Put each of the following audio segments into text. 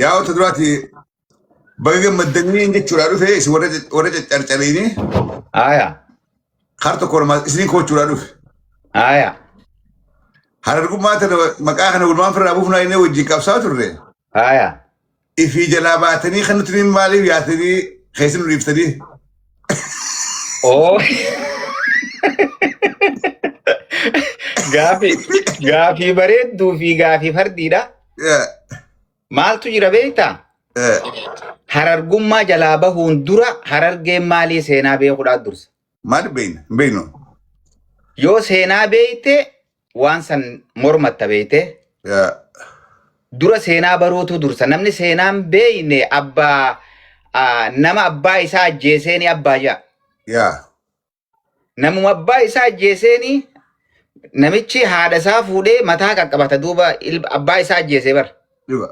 Yaa wanta duraati baga gammaddanii jechuudha dhufe isin warra warra caccarcariini Aya. har tokko namaa isiniin kochuudha dhufe. Aya. Harargummaa tana maqaa kana gulmaan firraa buufnaa inni wajjin qabsaa turre. Aya. Ifii jalaa baatanii kan nuti maaliif yaatanii keessa nu dhiiftanii. Oo. Gaafii gaafii bareedduu fi gaafii fardiidha. Maaltu jira beektaa? Harargummaa jalaa bahuun dura harargeen maalii seenaa beekuudhaaf dursa. Maal beekna? Hin beeknu. Yoo seenaa beekte waan san mormatta beekte. Dura seenaa baruutu dursa. Namni seenaan beekne abbaa nama abbaa isaa ajjeesee ni abbaa ja'a. Namuma abbaa isaa ajjeeseeni namichi haadha isaa fuudhee mataa qaqqabata duuba abbaa isaa ajjeesee bar. Dhuga.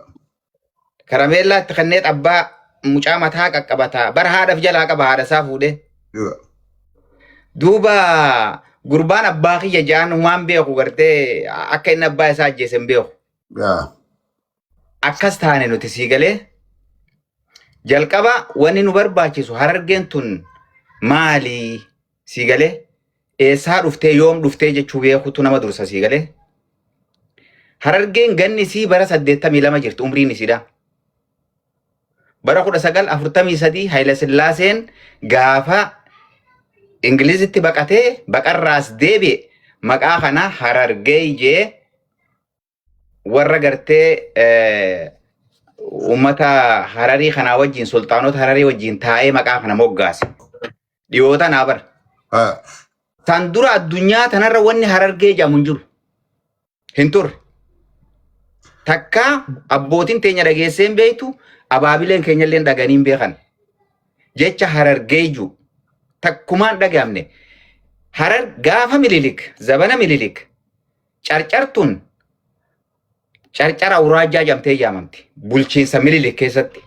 Karameellaa itti kenneet abbaa mucaa mataa qaqqabata bar haadhaaf jalaa qaba haadha isaa fuudhee. Dhuga. Duuba gurbaan abbaa kiyya ja'an waan beeku gartee akka inni abbaa isaa ajjeese hin beeku. Akkas taane nuti sii galee jalqaba wanni nu barbaachisu harargeen tun maali sii galee eessaa dhuftee yoom dhuftee jechuu beekutu nama dursa sii galee. Harargeen ganni isii bara 82 jirti umriin isiidha. Bara 1943 Hayila Sillaaseen gaafa Ingilizitti baqatee baqarraas deebi'e maqaa kana Harargee jee warra gartee uummata Hararii kanaa wajjin sulxaanota Hararii wajjin taa'ee maqaa kana moggaase. Dhiyoo tanaa bara. San dura addunyaa tanarra wanni Harargee jedhamu hin jiru. Hin turre. Takkaa abbootiin teenya dhageessee hin beektu abaabileen keenyallee dhaganii hin beekan. Jecha Harargee jiru takkumaan dhagahamne. Harar gaafa Mililik zabana Mililik Carcar tun carcara awuraajjaa jedhamtee yaamamti. Bulchiinsa Minilik keessatti.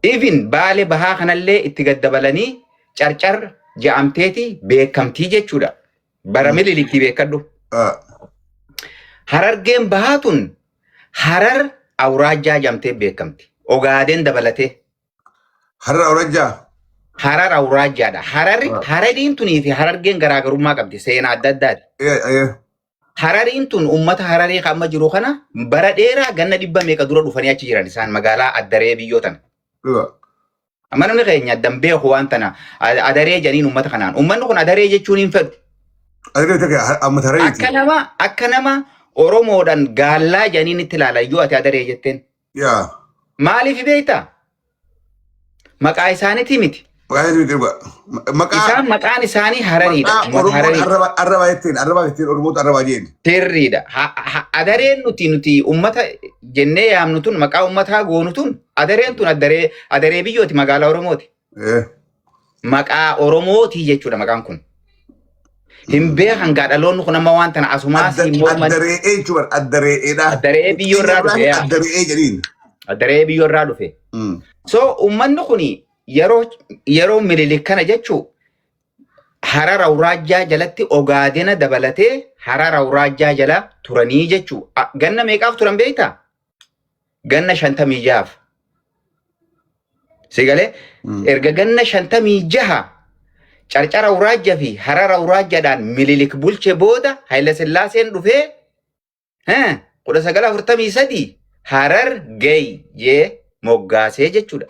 Even Baale bahaa kanallee itti gad dabalanii carcar jedhamteeti beekamtii jechuudha. Bara Minilikii beekadhu. Harargeen bahaa tun Harar awuraajjaa jedhamtee beekamti. Ogaadeen dabalatee. Harar Awrajjaa. Harar awuraajjaadha. Hararri Harariin tunii fi Harargeen garaagarummaa qabdi seenaa adda addaati. Harariin tun uummata Hararii kan amma jiru kana bara dheeraa ganna dhibba meeqa dura dhufanii achi jiran isaan magaalaa Addaree biyyoo tana. Dhuga. Amma namni keenya addan beeku waan tana Adaree jedhaniin uummata kanaan. Uummanni kun Adaree jechuun hin fedhu. Adaree takka amma Harariiti. Akka nama Oromoodhaan gaallaa jedhaniin itti ilaala yoo ati Adaree jetteen. Yaa. Maaliif beektaa? Maqaa isaaniitii miti. Maqaa isaanii miti dhugaa. Maqaa Isaan maqaan isaanii Harariidha. maqaa Uummata Oromoon Hararii. arraba arrabaa jetteen arrabaa jetteen Oromoota arrabaa jeen. Sirriidha. Adareen nuti uummata jennee yaamnu tun maqaa uummataa goonu tun adareen tun adaree biyyooti magaalaa Oromooti. Maqaa Oromooti jechuudha maqaan kun. Hin beekan gaa dhaloonni kun amma waan tana asumaa si morman. Addaree'ee jechuudha addaree'eedha. Addaree'ee biyyoo irraa dhufe yaa. Addaree'ee jedhiin. Adaree biyyoo irraa dhufe. So uummanni kun yeroo Minilik kana jechuu Harar Awuraajjaa jalatti Ogaadena dabalatee Harar Awuraajjaa jala turanii jechuu. Ganna meeqaaf turan beektaa? Ganna 56f. Si galee erga ganna 56 carcara Awuraajjaa fi Harar Awuraajjaadhaan Minilik bulche booda Hayila Sillaaseen dhufee 1943 Harar Gay jee moggaasee jechuudha.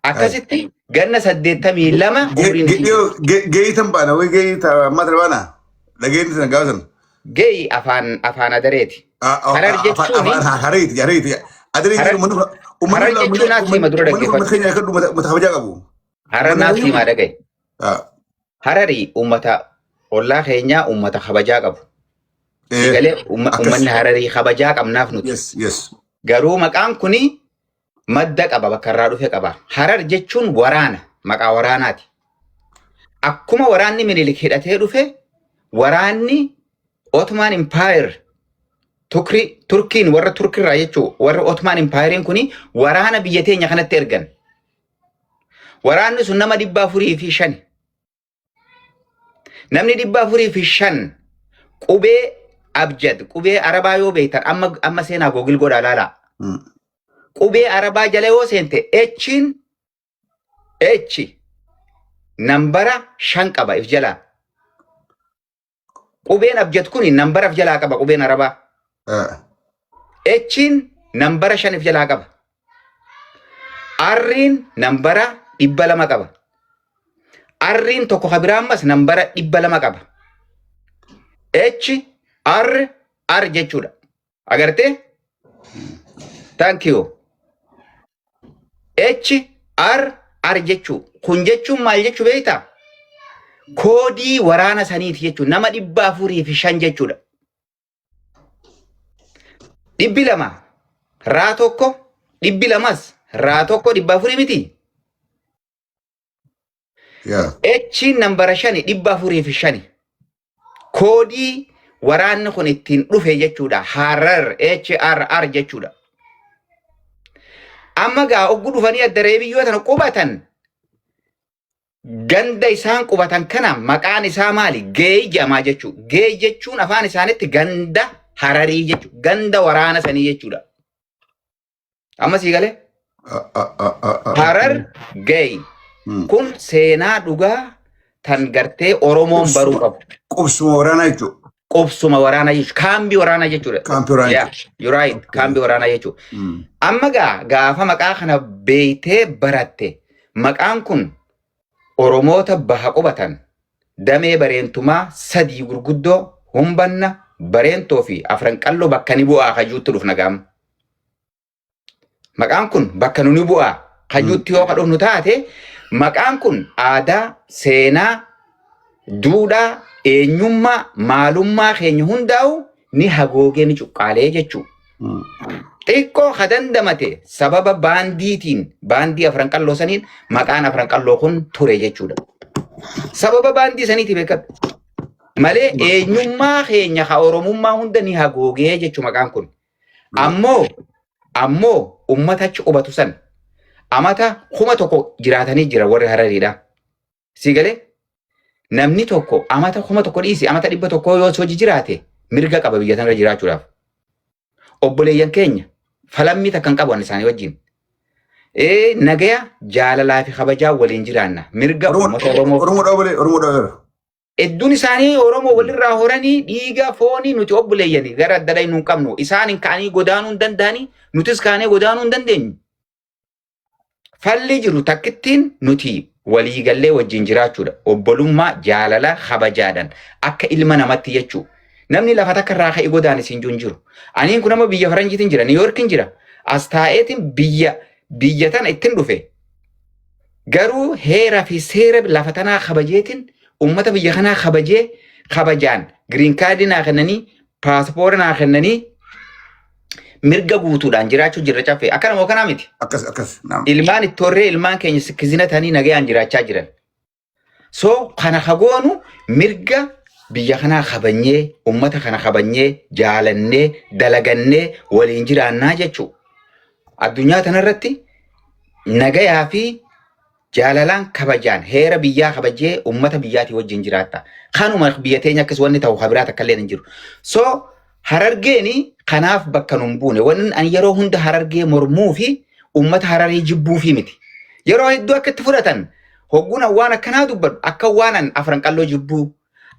Akkasitti ganna 82 umriin isii jirti. Geeyi tan baana wayi geeyi ammaa tana baana dhageenyi sana gaafa sana. Geeyi afaan adareeti. Harar jechuun Afaan hareeti hareeti. Adaree Harar jechuun uummanni Harar jechuun naaf hima dura uummanni dhaggeeffadhu. keenya akka uummata kabajaa qabu. Harar naaf himaa dhagaye. Hararii uummata ollaa keenyaa uummata kabajaa qabu. Si galee Akkas. uummanni Hararii kabajaa qabnaaf nuti. Yes yes. Garuu maqaan kuni madda qaba bakka irraa dhufe qaba. Harar jechuun waraana maqaa waraanaati. Akkuma waraanni Minilik hidhatee dhufe waraanni Ottoman Empire Tukri, Turkiin warra Turkirraa jechuu warra Ottoman Empire kuni waraana biyya teenya kanatti ergan. Waraanni sun nama 405. Namni 405 qubee abjad qubee arabaa yoo beektan amma seenaa Google godhaa laalaa. Qubee Arabaa jala yoo seente H'n H nambara 5 qaba if jalaa. Qubeen abjad kun nambara if jalaa qaba qubeen Arabaa. H'n nambara 5 if jalaa qaba. R'n nambara 200 qaba. R'n tokko ka biraa ammas nambara 200 qaba. H R R jechuudha. Agartee? Thank you. H R R jechuu. Kun jechuun maal jechuu beektaa? Koodii waraana saniiti jechuudha. Nama 405 jechuudha. 200 raa tokko 200s raa tokko 400 miti. Yaa. H nambara 5 405. Koodii waraanni kun ittiin dhufe jechuudha. Harar HRR jechuudha. Amma gaa oggu dhufanii adda reebiyyoo tana qubatan ganda isaan qubatan kana maqaan isaa maali? Geey jedhamaa jechuudha. Geey jechuun afaan isaanitti ganda Hararii jechuudha. Ganda waraana sanii jechuudha. Amma sii galee? Harar Geey. Kun seenaa dhugaa tan gartee Oromoon baruu qabu. Qubsuma waraanaa jechuudha. Qubsuma waraanaa jechuudha. Kaambii waraanaa jechuudha. Kaampii waraanaa Yeah, jechuudha. you're right. Kaambii waraanaa jechuudha. Amma gaa gaafa maqaa kana beektee baratte maqaan kun Oromoota baha qubatan damee Bareentumaa sadii gurguddoo Humbanna, Bareentoo fi Afran Qalloo bakka ni bu'aa kajuutti dhufna gaama. Maqaan kun bakka nu ni bu'aa kajuutti yoo ka dhufnu taate maqaan kun aadaa, seenaa, duudhaa, eenyummaa, maalummaa keenya hundaa'u ni hagoogee ni cuqqaalee jechuudha. Xiqqoo ka dandamate sababa baandiitiin baandii Afran Qalloo saniin maqaan Afran Qalloo kun ture jechuudha. Sababa baandii saniiti beekadhu. Malee eenyummaa keenya ka Oromummaa hunda ni hagoogee jechuudha maqaan kun. Ammoo ummata achi qubatu san amata 1000 jiraatanii jira warri Harariidha. Sii galee? Namni tokko amata 1000 dhiisi amata 100 yoo hojii jiraate mirga qaba biyya tanarra jiraachuudhaaf. Obboleeyyan keenya falammii takka hin qabu ani isaanii wajjin. Ee nagaya jaalalaa fi kabajaa waliin jiraanna. Mirga uummata Oromoo. Oromoo dhabalee Oromoo dhabalee. Hedduun isaanii Oromoo walirraa horanii dhiiga foonii nuti obboleeyyani gara adda addaa hin qabnu. Isaan hin ka'anii godaanuu hin danda'anii nutis kaanee godaanuu hin dandeenyu. Falli jiru takkittiin nuti waliigallee wajjin jiraachuudha. Obbolummaa, jaalala, kabajaadhaan akka ilma namatti jechuu. Namni lafa takka irraa ka'e godaane siin jiru hin jiru. Aniin kun amma biyya faranjiitiin jira, Niw Yoorkiin jira. As taa'eetiin biyya biyya tana ittiin dhufe. Garuu heera fi seera lafa tanaa kabajeetiin uummata biyya kanaa kabajee kabajaan giriin kaardii naa kennanii paaspoora naa kennanii mirga guutuudhaan jiraachuu jirra caffee. Akkana moo kanaa miti? Akkas akkas. Naam. Ilmaan ittoorree ilmaan keenya sikkizina ta'anii nagayaan jiraachaa jiran. So kana kagoonu mirga biyya kanaa kabanyee ummata kana kabanyee jaalannee dalagannee waliin jiraannaa jechuudha. Addunyaa tanarratti nagayaa fi jaalalaan kabajaan heera biyyaa kabajee ummata biyyaatii wajjin jiraatta. Kanuma biyya teenya akkas wanni ta'u kabiraa takka illee hin jiru. So Harargeeni kanaaf bakka nun buune. Wanni ani yeroo hunda Harargee mormuu fi ummata Hararii jibbuu fi miti. Yeroo hedduu akka itti fudhatan hogguun an waan akkanaa dubbadhu akka waan an Afran Qalloo jibbuu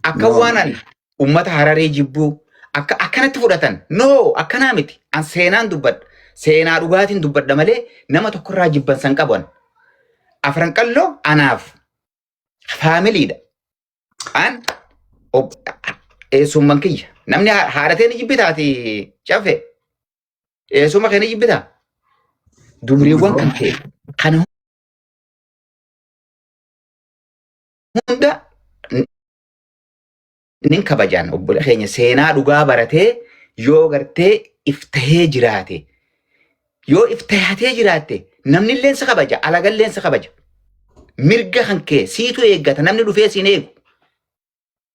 akka No. waan an ummata Hararee jibbuu akka akkanatti fudhatan. No, akkanaa miti. An seenaan dubbadha. Seenaa dhugaatiin dubbadha malee nama tokkorraa jibbansa hin qabu an. Afran Qalloo anaaf faamiliidha. An eessumman kiyya. Namni haadha tee ni jibbitaati cafe. Eessuma kee ni jibbitaa. Dubriiwwan kan kee kana hunda nin kabajaan obbola keenya seenaa dhugaa baratee yoo gartee iftahee jiraate yoo iftahatee jiraatte namni illeen si kabaja alagalleen si kabaja mirga kan kee siitu eeggata namni dhufee siin eegu.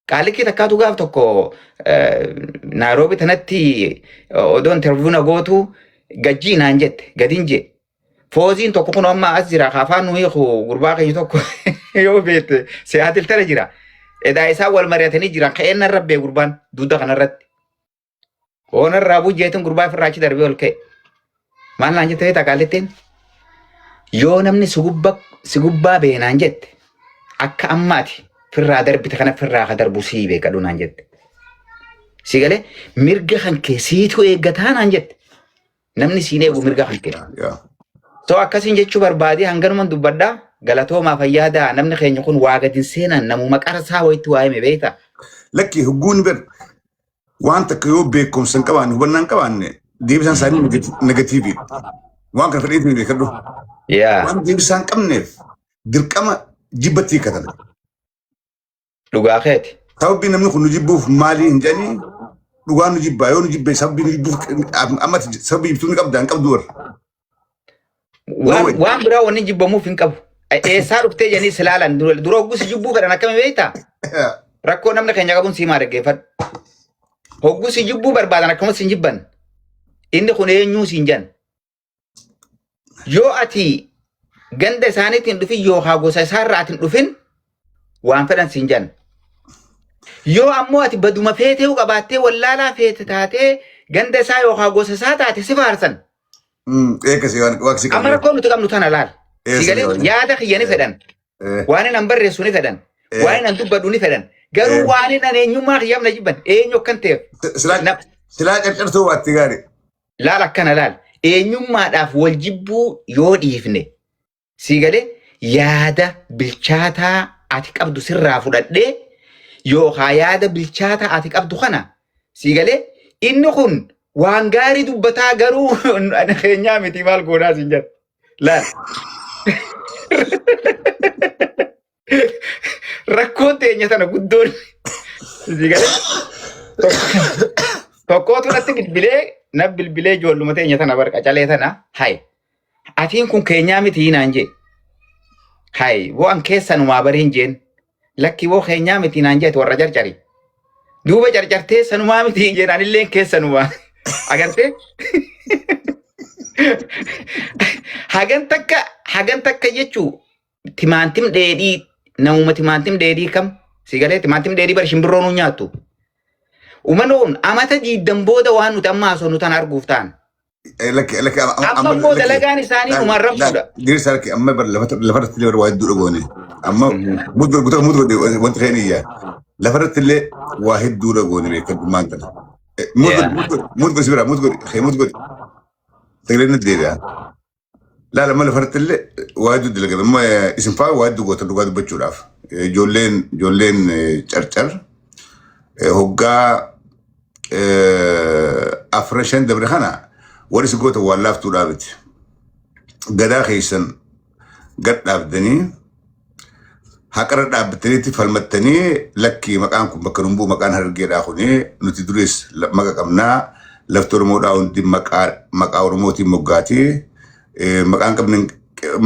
Qaalikii takkaatu gaaf tokko Naayiroobii tanatti odoo interview na gootu gajjii naan jette gadin jee. Fooziin tokko kun amma as jira afaan nu hiiku gurbaa keenya tokko yoo beekte Siyaatil tana jira. Edaa isaan wal mari'atanii jiran ka'een narra bee gurbaan dugda kanarratti. Hoonarraa bujjeetiin gurbaa ofirraa achi darbee ol ka'e. Maal naan jette beektaa qaallittiin? Yoo namni si gubbaa si gubbaa bee naan jette akka ammaati firraa darbite kana firraa ka darbu sii beekadhu naan jette. Si galee mirga kan kee siitu eeggataa naan jette. Namni siin eegu mirga kan kee. Yaa. So akkasiin jechuu barbaadee hanganuman dubbadhaa galatoomaa fayyaadaa namni keenya kun waa gadi hin seenan namuma qarsaa wayitti waa hime beektaa. Lakki hogguun bar waan takka yoo beekumsa hin qabaanne hubannaa hin qabaanne deebisaan isaanii negatiivi. Waan kana fedheetiin beekadhu. Yaa Waan deebisaa hin qabneef dirqama jibbatti hiikkatan. Dhugaa keeti. Sababiin namni kun nu jibbuuf maalii hin jedhanii dhugaan nu jibbaa yoo nu jibbe sababii nu jibbuuf amma sababii jibtuu ni qabda hin qabdu warra. No Waan way. waan biraa wanni jibbamuuf hin qabu. Eessaa dhuftee jedhanii si laalan dura dura hogguu si jibbuu fedhan akkami beektaa? Rakkoo namni keenya qabuun sii maa dhaggeeffadhu. Hogguu si jibbuu barbaadan akkasumas si hin jibban. Inni kun eenyuu siin jedhan. Yoo ati ganda isaaniitiin dhufin yookaan gosa isaarraa ati hin dhufin waan fedhan siin jedhan. Yoo ammoo ati baduma feetee qabaattee wallaalaa feete taatee ganda isaa yookaan gosa isaa taate si faarsan. Eekkasi waan waaqsi Amma qabne. rakkoo nuti qabnu tana laal. Si galee yaada kiyya ni fedhan. Waan inni an barreessu ni fedhan. Waan inni an dubbadhu ni fedhan. Garuu waan inni an eenyummaa kiyyaaf na jibban eenyu akkan ta'eef. Silaa carcartuu baatti gaarii. Laal akkana laal. Eenyummaadhaaf wal jibbuu yoo dhiifne sii galee yaada bilchaataa ati qabdu sirraa fudhadhee yookaa yaada bilchaataa ati qabdu kana sii galee inni kun waan gaarii dubbataa garuu ani keenyaa miti maal goonaa siin jedha. Laal. Rakkoon teenya tana guddoon sii galee tokkootu natti bilbilee na bilbilee ijoolluma teenya tana barqa calee tana hay atiin kun keenyaa miti naan jee hay boo an keessanumaa bariin jeen lakki boo keenyaa miti naan jeeti warra carcari duuba carcartee sanumaa miti jeen anilleen keessanumaa agartee hagan takka hagan takka jechuu Timaantim dheedhii namuma timaantim dheedhii kam si galee timaantim dheedhii bara shimbirroo nu nyaattu. Uummanni kun amata diiddan booda waan nuti amma haasofnu tana arguuf ta'an. Lakki lakki Amma immoo dalagaan isaanii nu marrabsuudha. Dirisa lakki amma bar lafarratti illee waa hedduu dhagoone. Amma mudgo guutuu mudgo wanti keenya iyyaa. Lafarratti illee waa hedduu dhagoone beekadhummaan kana. Mudgo mudgo mudgo si bira mudgo mudgo sagaleen natti deebi'a. Laala amma lafarratti illee waa hedduu dalagame. Amma isin fa'aa waa hedduu gootan dhugaa dubbachuudhaaf. Ijoolleen carcar hoggaa afran shan dabre kana warri isin gootan waan laaftuudhaa miti. Gadaa keessan gad dhaabdanii haqarra dhaabbataniitti falmattanii lakkii maqaan kun bakka nun bu'u maqaan harargeedhaa kuni nuti duris maqa qabnaa lafti Oromoodhaa hundi maqaa maqaa Oromootiin moggaati maqaan qabne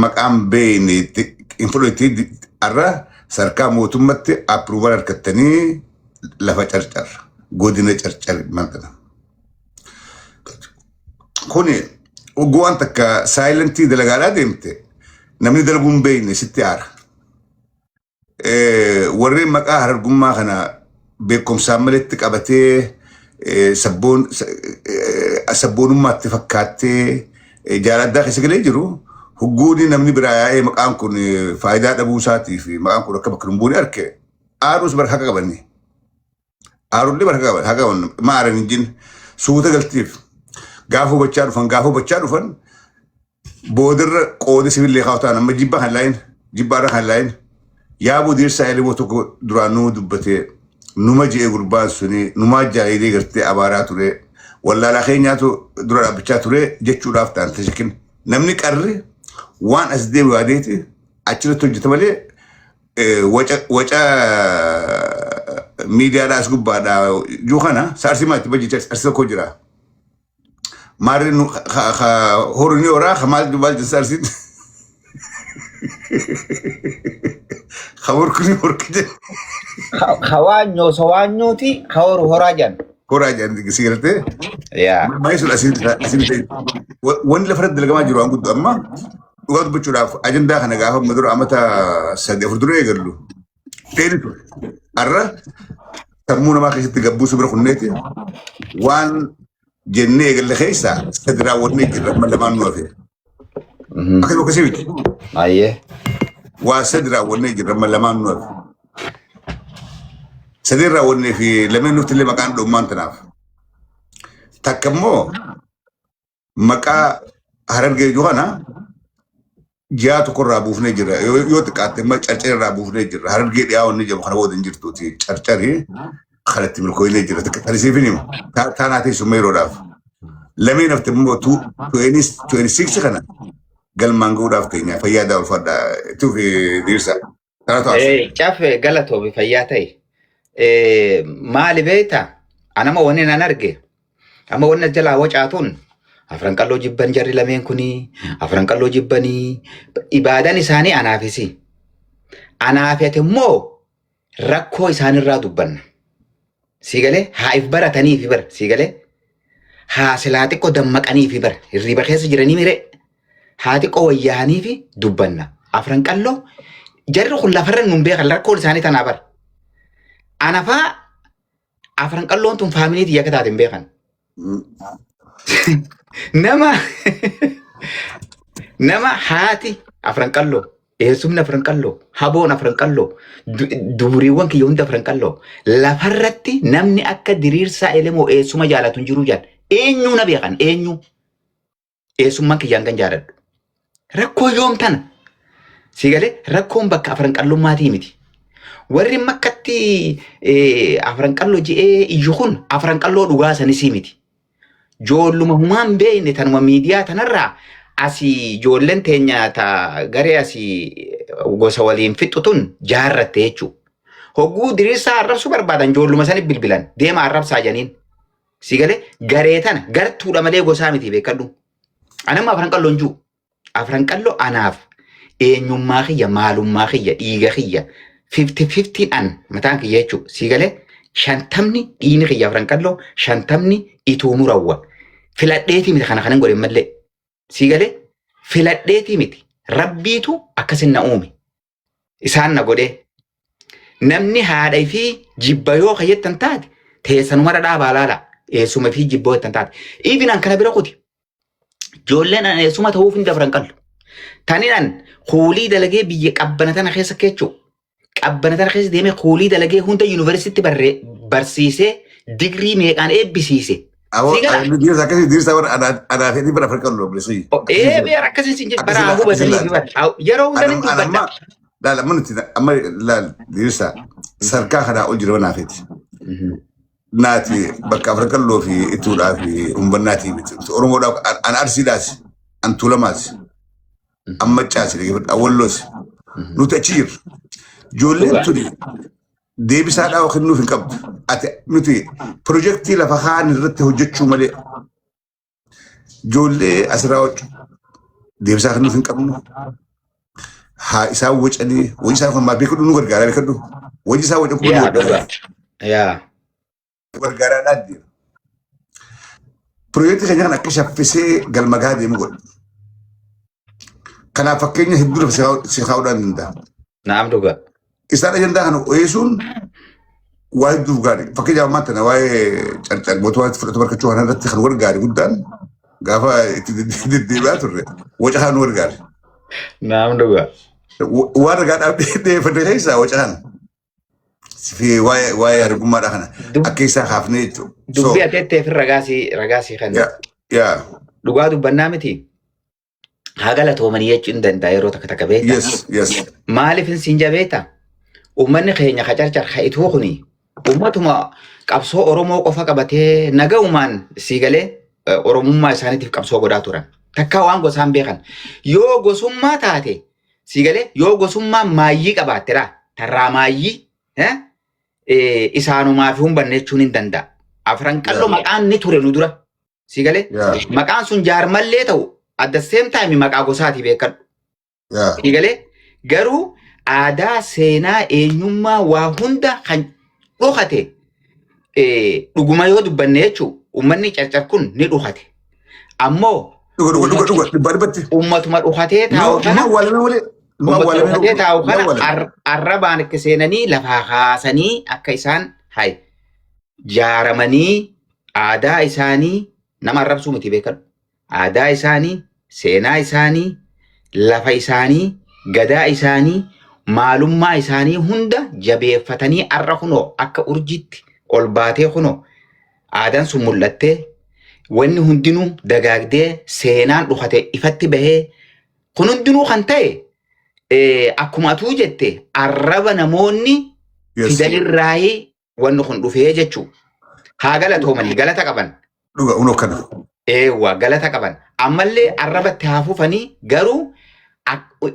maqaan beekne itti hin fudhatu har'a sarkaa mootummatti approval harkattanii lafa carcar godina carcar mantana. Kuni oguu waan takka saayilentii dalagaadhaa deemte namni dalaguu hin beekne sitti aara. Warreen maqaa harargummaa kana beekumsaan maletti qabatee sabboon sabboonummaatti fakkaattee jaala addaa keessa galee jiru hugguuni namni biraa yaa'ee maqaan kun faayidaa dhabuu isaatii fi maqaan kun akka bakka hin buune arke aaruus bara haqa qabanii. Aarullee bara haqa qaban haqa qaban ma aaran hin jenne suuta galtiif gaafa hubachaa dhufan gaafa hubachaa dhufan boodarra qooda sibillee kaa'u ta'an amma jibbaa kan laayin jibbaarra kan laayin yaaboo diirsaa elemoo tokko duraan nuu dubbatee numa je'e gurbaan suni numaa jaayilee gartee abaaraa ture wallaalaa keenyaatu dura dhaabbachaa ture jechuudhaaf ta'an tashakin namni qarri waan as deemu yaadeeti achirratti hojjeta malee waca waca miidiyaadhaa as gubbaadhaa jiru kana saarsii maatti bajjicha arsii tokko jira. Maarri nu ka horu ni horaa ka maal maal jensa arsiin ka morku ni morku jedhe. Hawaanyoo sawaanyooti hawaru horaa jedhan. Horaa jedhan si galtee. Yaa. Maayii sun asiin asiin wanni lafa irratti dalagamaa jiru waan guddoo amma dhugaa dubbachuudhaaf ajandaa kana gaafa amma dura amata 3 4 dura eegallu dheeri ture. Har'a sammuu namaa keessatti gabbuusuu bira kunneeti waan Jennee eegalle keessaa sadi raawwannee jirra, amma lamaan nu hafe. Akkasuma akkasii miti. Ayyee. Waa sadi raawwannee jirra, amma lamaan nu hafe. Sadii raawwannee fi lameen nutti illee maqaan dhummaan tanaaf. Takka immoo maqaa Harargee jiru kana ji'a tokko irraa buufnee jirra. Yoo xiqqaatte immoo Carcar irraa buufnee jirra. Harargee dhiyaa wanni jedhamu kana booda hin jirtuuti. Carcari kanatti milkooynee jirra. Kan isiif hin himu. Taanaa teessuma yeroodhaaf. Lameen hafte immoo 26 kana galmaan ga'uudhaaf teenya. Fayyaa daa ulfaadha. Tuuf diirsa. Kana taasisu. Caffee galatoomi, fayyaa ta'e. Maali beektaa? Anama wanni nan arge. Amma wanni as jalaa wacaatuun Afran Qalloo jibban, jarri lameen kunii Afran Qalloo jibbanii ibaadan isaanii anaafisi. Anaafi ati immoo rakkoo isaanirraa dubbanna. Sii galee haa if baratanii fi bara sii galee haa silaa xiqqoo dammaqanii fi bara hirriba keessa jiranii miree haa xiqqoo wayyaanii fi dubbanna. Afran Qalloo jarri kun lafarra nun beekan, rakkoon isaanii tanaa bara. Anafaa Afran Qalloon tun family tiyya akka taate hin beekan. Nama haati Afran Qalloo, eessumni Afran Qalloo, haboon Afran Qalloo, duburiiwwan kiyya hundi Afran Qalloo. Lafarratti namni akka Diriirsaa Elemoo eessuma jaalatu hin jiru jedhan. Eenyuu na beekan eenyuu? Eessummaan kiyyaan kan jaaladhu. Rakkoo yoom tana? Si galee rakkoon bakka Afran Qallummaatii miti. Warri makkatti Afran Qalloo je'ee iyyu kun Afran Qalloo dhugaa sanisii miti. Joolluma humaan beekne tanuma miidiyaa tanarraa asii ijoolleen teenya ta garee asii gosa waliin fixxu tun jaarratte jechuudha. Hogguu Diriirsaa arrabsuu barbaadan joolluma sani bilbilan deema arrabsaa janiin. Si galee garee tana gartuudha malee gosaa miti, beekadhu. Anamma Afran Qalloo hin jiru. Afran Qalloo anaaf eenyummaa kiyya, maalummaa kiyya, dhiiga kiyya 50-50 an mataan kiyya jechuudha. Si galee 50ni dhiigni kiyya Afran Qalloo, 50ni Ituu Murawwa. Filadheetii miti kana kanan godhe mallee. Si galee filadheetii miti. Rabbiitu akkasin na uume. Isaan na godhee. Namni haadha fi jibba yoo kayyattan taate teessanumarra dhaabaa laala. Eessuma fi jibba yoo jettan taate. Even an kana bira kuti. Ijoolleen an eessuma ta'uuf hin Afran Qallu. Tanin an kuulii dalagee biyya qabbana tana keessa kechuu. Qabbana tana keessa deemee kuulii dalagee hunda yuunivarsiitii barsiisee digirii meeqaan eebbisiise. Awoo Si galaa? Diriirsa akkasii Diriirsa warra anaa fi bara Afran Qalloo obboleessi. Ee beera akkasii sin jedhu bara Akkasii hubatanii fi laal. bara yeroo hunda nin dubbadha. Anamma laal, amma nuti amma laal Diriirsa sarkaa kanaa ol jira naafiti. Naati bakka Afran Qalloo fi Ituudhaa fi Humbannaatii miti. Oromoodhaaf an Arsiidhaas, an Tuulamaas, an Maccaas, an Walloos. Nuti achi jirra. Ijoolleen tuni deebisaadhaa kennuuf hin qabdu. Ati nuti pirojektii lafa kaan irratti hojjechuu malee ijoollee asirraa hojju deebisaa kennuuf hin qabnu. Haa isaan wacanii hojii isaan kun maal beekadhu nu gargaaraa beekadhu. Hojii isaan wacan kun nu Yaa gargaara. dhugaa. Yaa. Gargaaraadhaa deema. Pirojektii keenya kan akka shaffisee galma gahaa deemu godha. Kanaaf fakkeenya hedduu lafa si kaa'uudhaan danda'a. Naam, dhugaa. Isaan ajandaa kana oyeessuun waa hedduuf gaarii. Fakkeenyaaf ammaa tana waa'ee Carcar mootummaatti fudhatama argachuu kana irratti kan gargaare guddaan gaafa itti deddeebi'aa turre waca kana nu gargaare. Naam, dhugaa. Waan ragaadhaaf dhiyeeffate keessaa waca kana. Fi waa'ee hargummaadha kana akka isaa kaafnee jechuudha. So, Dubbii ati jetteef ragaasii kan yaa dhugaa dubbannaa miti. Haa galatoomanii jechuun danda'a yeroo takka takka beektaa. Yes. Maaliif hin siin jabeeta? Uummanni keenya ka Carcar ka Ituu kuni uummatuma qabsoo Oromoo qofa qabatee nagaumaan sii galee Oromummaa isaaniitiif qabsoo godhaa turan. Takkaa waan gosaan beekan. Yoo gosummaa taate sii galee yoo gosummaa maayyii qabaattedha. Tarraa maayyii isaanumaa fi humbanne jechuun hin danda'a. Afran Qalloo maqaan ni ture nu dura. Si galee maqaan sun jaarmallee ta'u at the same time maqaa gosaati, beekadhu. Si galee garuu aadaa, seenaa, eenyummaa waa hunda kan dhokate dhuguma yoo dubbanne jechuun uummanni Carcar kun ni dhokate. Ammoo Dhuga dhuga dhuga dhuga dhibbaa dhibbatti. uummatuma dhokatee taa'u Nu kana awwaalame malee. Nu uummatuma awwaalame. dhokatee taa'u Nu kana awwaalame. Arrabaan itti seenanii lafaa kaasanii akka isaan hay jaaramanii aadaa isaanii Nama arrabsuu miti beekadhu. Aadaa isaanii, seenaa isaanii, lafa isaanii, gadaa isaanii, maalummaa isaanii hunda jabeeffatanii arra kunoo akka urjiitti ol baatee kunoo aadaan sun mul'attee wanni hundinuu dagaagdee seenaan dhukate ifatti bahee kun hundinuu kan ta'e akkuma atuu jette arraba namoonni fidanirraayii wanni kun dhufee jechuu. Haa galatoomanii galata qaban. Dhuga unoo kana. Eewwa galata qaban. Ammallee arrabatti haa fufanii garuu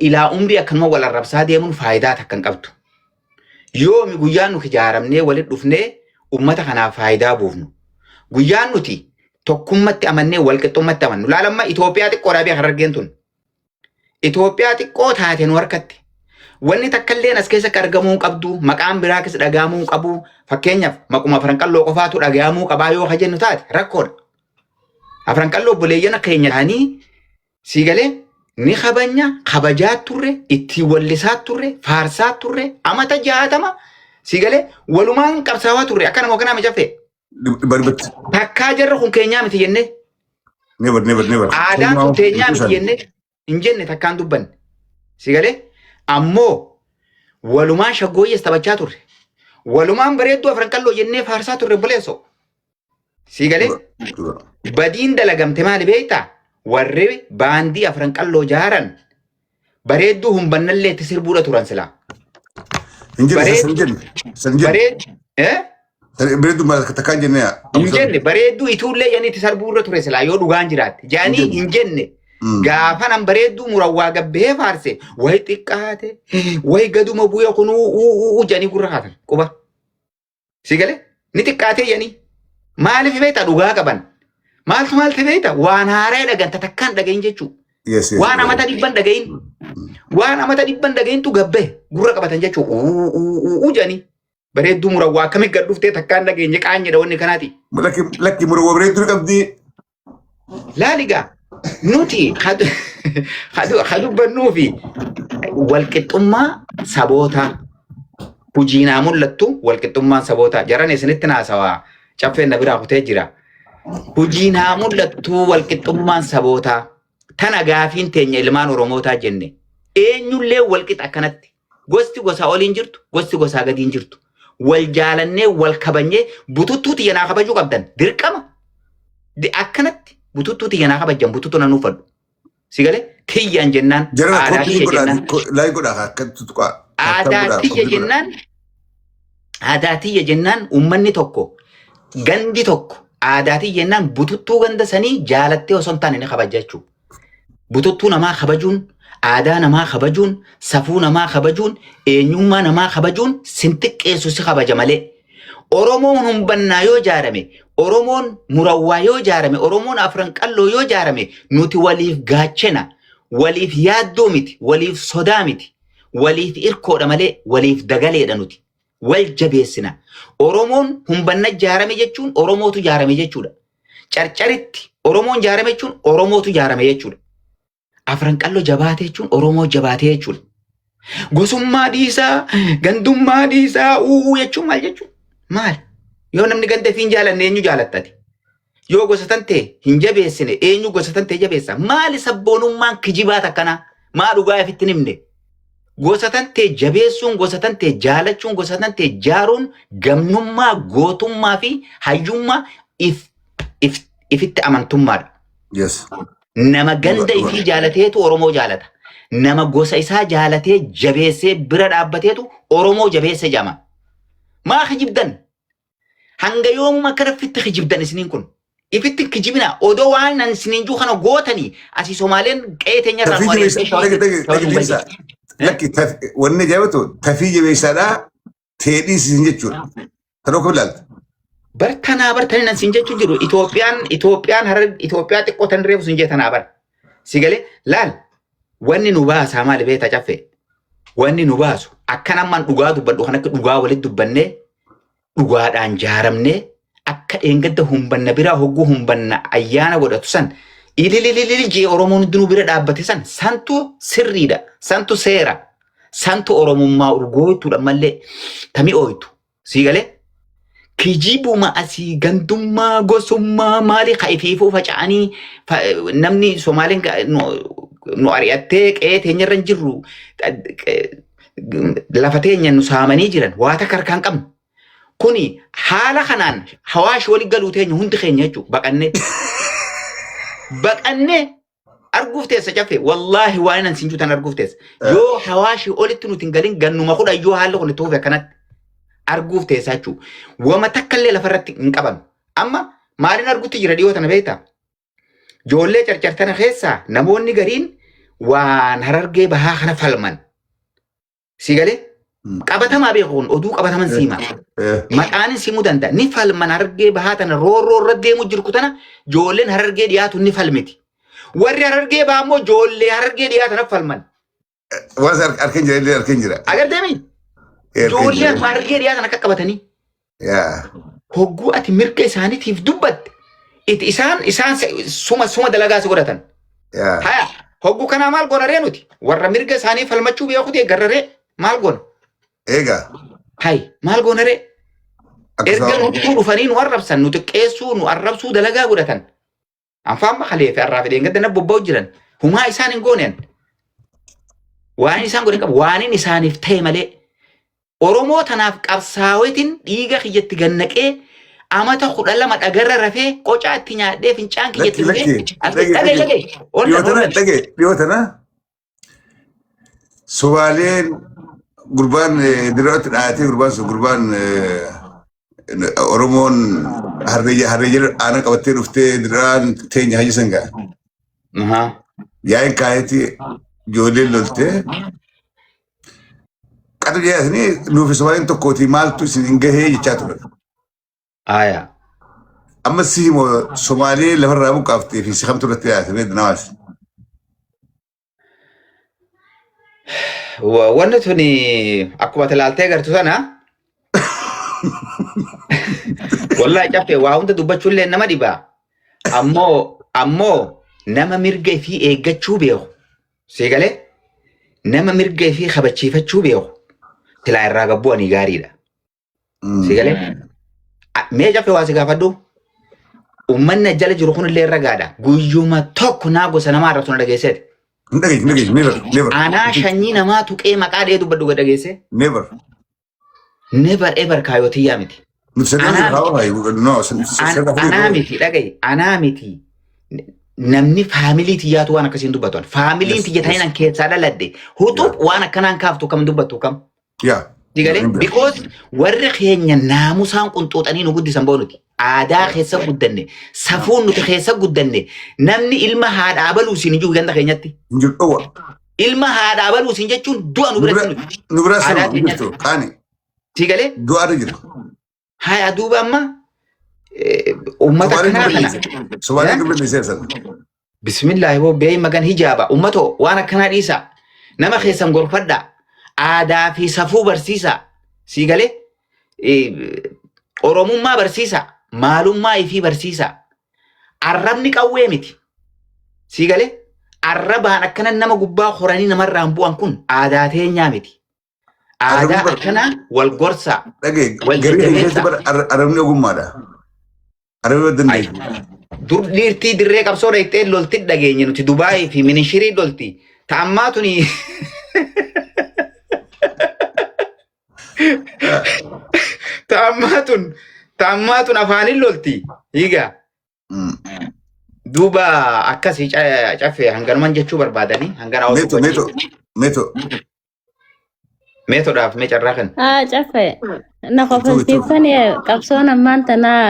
ilaa umrii akkanuma wal arrabsaa deemuun faayidaa takka hin qabdu. Yoomi guyyaan nuti ijaaramnee walitti dhufnee uummata kanaaf faayidaa buufnu. Guyyaan nuti tokkummatti amannee walqixxummatti amannu. Laalamma Itoophiyaa xiqqoodhaa beeka Harargeen tun. Itoophiyaa xiqqoo taate nu harkatti. Wanni takka illeen as keessatti argamuu hin qabdu, maqaan biraa keessa dhaga'amuu hin qabu. Fakkeenyaaf maquma Afran Qalloo qofaatu dhaga'amuu qabaa yoo ka jennu taate rakkoodha. Afran Qalloo obboleeyyan keenya ta'anii sii galee ni kabanya, kabajaa turre, ittiin wallisaa turre, faarsaa turre, amata 60 sii galee walumaan qabsaawaa turre akka nama kanaa micaffee. Barbatti. Takkaa jarri kun keenyaa miti jennee. Never, never, never. Aadaan kun teenyaa miti jennee hin jenne takkaan dubbanne. Si galee? Ammoo walumaan shaggooyyees taphachaa turre. Walumaan bareedduu Afran Qalloo jennee faarsaa turre obboleessoo. Si galee? Badiin dalagamte maali beektaa? Warri baandii Afran Qalloo jaaran bareedduu humbannallee itti sirbuudha turan silaa. Hin jenne, san jenne, san jenne. Bareed eh? Bareedduu maal takkaa hin jenne. Hin jenne bareedduu ituullee jedhanii itti sarbuurra ture silaa yoo dhugaan jiraatte. Jedhanii hin jenne. Gaafa nan bareedduu murawwaa gabbee faarse wayi xiqqaate wayi gaduma bu'e kunuu uu uu uu jedhanii gurra kaatan quba. Si galee? Ni xiqqaatee jedhanii. Maaliif beektaa dhugaa qaban? Maaltu maaltu beektaa? Waan haaraa dhagan tatakkaan dhagahin jechuudha. Yes. Waan amata dhibban dhagahin. Waan amata dhibban dhagahintu gabbee gurra qabatan jechuudha. Uu uu uu uu jedhanii. Bareedduu murawwaa akkamitti gad dhuftee takkaan dhageenye qaanyedha wanni kanaati. Lakki lakki murawwaa bareedduu qabdi. Laaligaa nuti ka dubbannuu fi walqixxummaa sabootaa hojiinaa mul'attu walqixxummaan sabootaa jaran isinitti naasawaa caffeen na biraa kutee jira. Hojiinaa mul'attu walqixxummaan sabootaa tana gaafiin teenya ilmaan Oromootaa jenne eenyullee walqixa akkanatti gosti gosaa oliin jirtu gosti gosaa gadiin jirtu wal jaalannee wal kabajnee bututtuu tiyya naa kabajuu qabdan dirqama. Akkanatti bututtuu tiyya naa kabajjan bututtuu nan uffadhu. Si galee tiyyaan jennaan Jara aadaa koppii tiyya godhaa jennaan laayii godhaa akka tutuqaa. aadaa tiyya jennaan aadaa tiyya jennaan uummanni tokko gandi tokko aadaa tiyya jennaan bututtuu ganda sanii jaalattee osoo hin taane ni kabaja jechuudha. Bututtuu namaa kabajuun, aadaa namaa kabajuun, safuu namaa kabajuun, eenyummaa namaa kabajuun sin xiqqeessu si kabaja malee. Oromoon humbannaa yoo ijaarame, Oromoon murawwaa yoo ijaarame, Oromoon Afran Qalloo yoo ijaarame nuti waliif gaachena, waliif yaaddoo miti, waliif sodaa miti, waliif irkoodha malee waliif dagaleedha nuti. Wal jabeessina. Oromoon humbanna ijaarame jechuun Oromootu ijaarame jechuudha. Carcaritti Oromoon ijaarame jechuun Oromootu ijaarame jechuudha. Afran Qalloo jabaate jechuun Oromoo jabaate jechuudha. Gosummaa dhiisaa, gandummaa dhiisaa, uuu jechuun maal jechuudha? Maal? Yoo namni ganda ofii hin jaalanne eenyu jaalattati? Yoo gosa tan ta'e hin jabeessine eenyu gosa tan ta'e jabeessa? Maali sabboonummaan kijibaa takkanaa? Maa dhugaa ofitti hin himne? Gosa tan ta'e jabeessuun, gosa tan ta'e jaalachuun, gosa tan ta'e jaaruun gamnummaa, gootummaa fi hayyummaa if, if, ifitti amantummaadha. Nama ganda ifii jaalateetu Oromoo jaalata. Nama gosa isaa jaalatee jabeessee bira dhaabbateetu Oromoo jabeesse jedhama. Maa kijibdan? Hanga yoomuma akkana fitti kijibdan isiniin kun? Ifitti hin kijibinaa. Odoo waan an isiniin jiru kana gootanii asii Somaaleen qe'ee teenya irraa Tafii nu ari'attee jabeessa. Dhage dhage shawaa dhage nu deemsa. balleessi. Eh? Lakki wanni ajaa'ibatu tafii jabeessaadhaa teedhii isin jechuudha. Tan akka ilaalta. Bar tanaa bar tani nan siin jechuu jiru Itoophiyaan harar Itoophiyaa xiqqoo tan reefu siin jee tanaa bar. Si galee laal wanni nu baasaa maali beektaa caffee? Wanni nu baasu akka namman dhugaa dubbadhu kan akka dhugaa walitti dubbannee dhugaadhaan jaaramnee akka dheengadda humbanna biraa hogguu humbanna ayyaana godhatu san ililililil jee Oromoon hundinuu bira dhaabbate san santu sirriidha santu seera santu Oromummaa urgooytuudha mallee tami ooytu sii galee. Kijibuma asii gandummaa gosummaa maalii ka ifiifuu faca'anii namni Somaaleen nu ari'attee qe'ee teenyarra hin jirru lafa teenya nu saamanii jiran waa takka harkaa hin qabnu. Kuni haala kanaan hawaashi wali galuu teenya hundi keenya jechuudha baqannee. Baqannee arguuf teessa caffee wallaahi waan nan siin juutan arguuf teessa. Yoo hawaashii olitti nuti hin galin gannuma kudha yoo haalli kun itti fufe akkanatti arguuf teessa jechuudha. Wama takka illee lafarratti hin qaban. Amma maaliin argutti jira dhiyoo tana beektaa? Ijoollee carcartana keessaa namoonni gariin waan harargee bahaa kana falman. Si galee? Qabatamaa beeku kun oduu qabataman siima. Maqaanin simuu danda'a. Ni falman harargee bahaa tana roorroo irra deemu jirku tana ijoolleen harargee dhiyaatu ni falmiti. Warri harargee bahaa immoo ijoollee harargee dhiyaa tana falman. Waan harkeen jira illee harkeen jira. Agartee mi? Ijoollee harargee dhiyaa tana akka qabatanii. Yaa. Hogguu ati mirga isaaniitiif dubbatte itti isaan isaan suma suma dalagaa si godhatan. Yaa. Haya hogguu kanaa maal goona ree nuti warra mirga isaanii falmachuu beeku ta'e garraree maal goona? Egaa. Hay maal goona ree? Erga Akkasuma. nuttuu dhufanii nu arrabsan nu xiqqeessuu nu arrabsuu dalagaa godhatan. Anfaan makalee fi arraa fi dheengadda na bobba'u jiran humaa isaan hin gooneen. Waan isaan godhan qabu waan isaaniif ta'e malee Oromoo tanaaf qabsaawetin dhiiga kiyyatti gannaqee amata 12 dhagarra rafee qocaa itti nyaadhee fincaan kiyyatti Lakki dhugee lakki. as Dhage dhagee dhage. dhagee Dhiyoo ollan tana ollan. dhage dhiyoo tana Somaaleen gurbaan dirratti dhahatee gurbaan sun gurbaan Oromoon harree harree jala aanan qabattee dhuftee dirraan teenya haji sangaa. Ahaa. Yaa'in kaayetti ijoolleen loltee qaxu jedhanii nuufi Somaaleen tokkooti maaltu isin hin gahee jechaa turan. Aya. Amma si himoo Somaalee lafarraa buqqaaftee fi si kamtu irratti dhiyaate namaas. Wanni tuni akkuma ati ilaaltee agartu sana wallahi caffee waa hunda dubbachuullee nama dhiba. Ammoo nama mirga ifii eeggachuu beeku. Sii galee nama mirga ifii kabachiifachuu beeku. Silaa irraa gabbu'anii gaariidha. Si galee? Mee caffee waa si gaafadhu. Uummanni jala jiru kun illee ragaadha. Guyyuma tokko naa gosa namaa irratti na dhageesseeti. Hin dhageessu, hin dhageessu, never, never. Anaa shanyii namaa tuqee maqaa dhee dubbadhu gad dhageesse. Never. Never ever kaayotiyyaa miti. Nuti sadan Anaa haa haa no sadan Anaa miti dhagaye anaa miti. Namni faamilii tiyyaatu waan akkasiin dubbatu. Faamiliin tiyya ta'in an keessaa dhaladhe. Huxuuf waan akkanaan kaaftu kam dubbattu kam. Yaa. Digalee because warri keenya naamusaan qunxuuxanii nu guddisan boonuti. Aadaa keessa guddanne, safuun nuti keessa guddanne, namni ilma haadha abaluu siin jiru ganda keenyatti. Hin jiru dhowwa. Ilma haadha abaluu siin jechuun du'a nu biratti nuti. Nu biraa Aadaa sanuma hin keenyatti. jirtu qaani Digalee du'aatu jira. haya duuba amma uummata Somaaleen akkanaa kana. gurra Somaaleen gurra dhiisee sana. Bismillaahi boo beey magan hijaaba ummatoo waan akkanaa dhiisa nama keessan gorfadha aadaa fi safuu barsiisa sii galee oromummaa barsiisa maalummaa ifii barsiisa arrabni qawwee miti sii galee arrabaan akkana nama gubbaa horanii namarraan bu'an kun aadaa teenyaa miti Aadaa Arrabni bar akkanaa wal gorsaa, dhagee wal garii keenya keessatti jajjabeessaa. bar arrabni ogummaadha. Arrabni Ay, dandeessu. dur dhiirtii dirree qabsoo dhayxee lolti dhageenye nuti Dubaayii fi minishirii lolti. Ta ammaa tuni ta ammaa tun ta ammaa tun afaanin lolti. Hiigaa. Duuba akkasii caffee hanganuman jechuu barbaadanii hangana Meeto meeto meeto. Meetodhaaf mee carraa kan. Haa caffee na Ituu ituu. kofalchiiftani qabsoon ammaan tanaa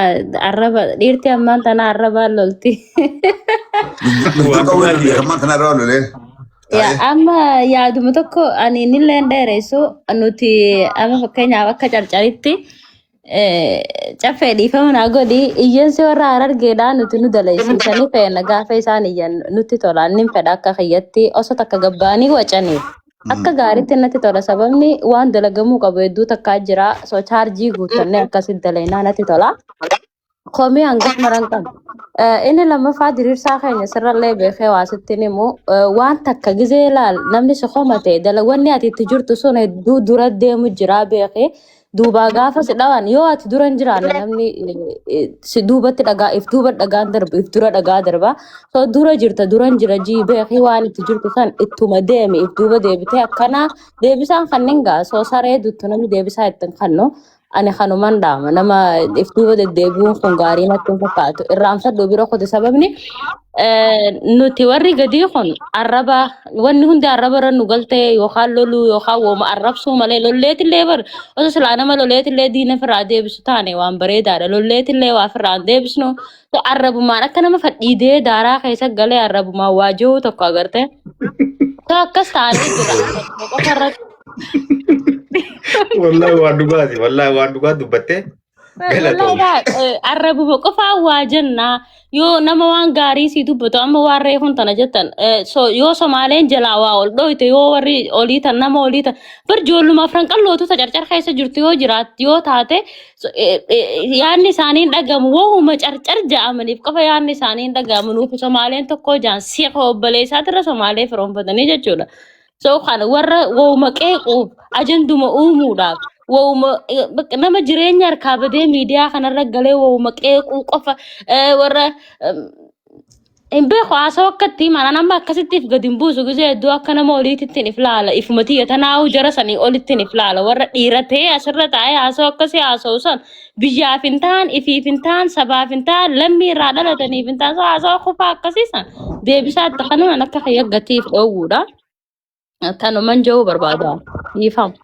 arraba dhiirti ammaan tanaa arrabaan lolti. Nuti Waan qawwee biraati. lolee ammaan tanaa irraa lolee. Yaa Taa'ee. amma yaaduma tokko ani innillee hin dheeressu nuti amma fakkeenyaaf akka carcaritti Caffee dhiifama naa godhi iyyansi warra harargeedhaa nuti nu dalaysiisanii feena gaafa isaan iyyan nutti tola annin fedha akka kiyyatti osoo takka gabba'anii wacanii akka gaariitti natti tola sababni waan dalagamuu qabu hedduu takkaa jira soo chaarjii guuttannee akkasitti dalaynaa natti tola. Komii hangas maran qabu. Inni lammaffaa diriirsaa keenya sirrallee beekee waa sitti hin himu. Waan takka gizee laal namni si komate dalawanni ati itti jirtu sun hedduu dura deemu jira beekee. Duubaa gaafa si dhawan yoo ati dura hin jiraanne namni si duubatti dhagaa if duuba dhagaan darba if dura dhagaa darba. So dura jirta dura hin jira jii beekii waan itti jirtu san ittuma deemi if duuba deebitee akkana deebisaan kanneen gaa so saree duttu namni deebisaa ittiin kannu ani kanuman dhaama nama if duuba deddeebi'uun kun gaarii natti hin fakkaatu irraanfadhu bira kote sababni nuti warri gadii kun arraba wanni hundi arraba irra nu galtee yookaan loluu yookaan wooma arrabsuu malee lolleetillee bar osoo silaa nama lolleetillee diina firraa deebisu taane waan bareedaadha lolleetillee waa firraa hin deebisnu. So arrabumaan akka nama fadhiidee daaraa keessa galee arrabumaan waa jiru tokko agarte. So akkas ta'anii jira arrabuma qofa irratti. Wallahi waan dhugaati. Wallahi waan dhugaa dubbattee. Galatoom. Wallahi arrabuma qofaa waa jennaa yoo nama waan gaarii sii dubbatu amma waan reefuun tana jettan so yoo Somaaleen jalaa waa ol dhoyte yoo warri olii tan nama olii tan bar ijoolluma afran qallootu ta carcar keessa jirtu yoo jiraat yoo taate so, yaadni isaanii hin dhagamu wahuma carcar ja'amaniif qofa yaadni isaanii hin dhagamu nuuf Somaaleen tokko jaan siqa obboleessaatirra Somaalee firoonfatanii jechuudha. So kana warra wahuma qeequuf ajanduma uumuudhaaf wahuma bakka nama jireenya harkaa badee miidiyaa kanarra galee wahuma qeequu qofa warra hin beeku haasawaa akka itti himan amma akkasitti if gadi hin buusu gisee hedduu akka nama oliititti if laala ifuma tiyya tanaa'uu jara sanii olitti if laala warra dhiira ta'ee asirra taa'ee haasawaa akkasii haasa'u san biyyaaf hin ta'an ifiif hin ta'an sabaaf hin ta'an lammii irraa dhalataniif hin ta'an so haasawaa kufaa akkasii san deebisaa itti kanumaan akka kiyya gatiif dhoowwuudha. Tanuman jechuu barbaada. Dhiifama.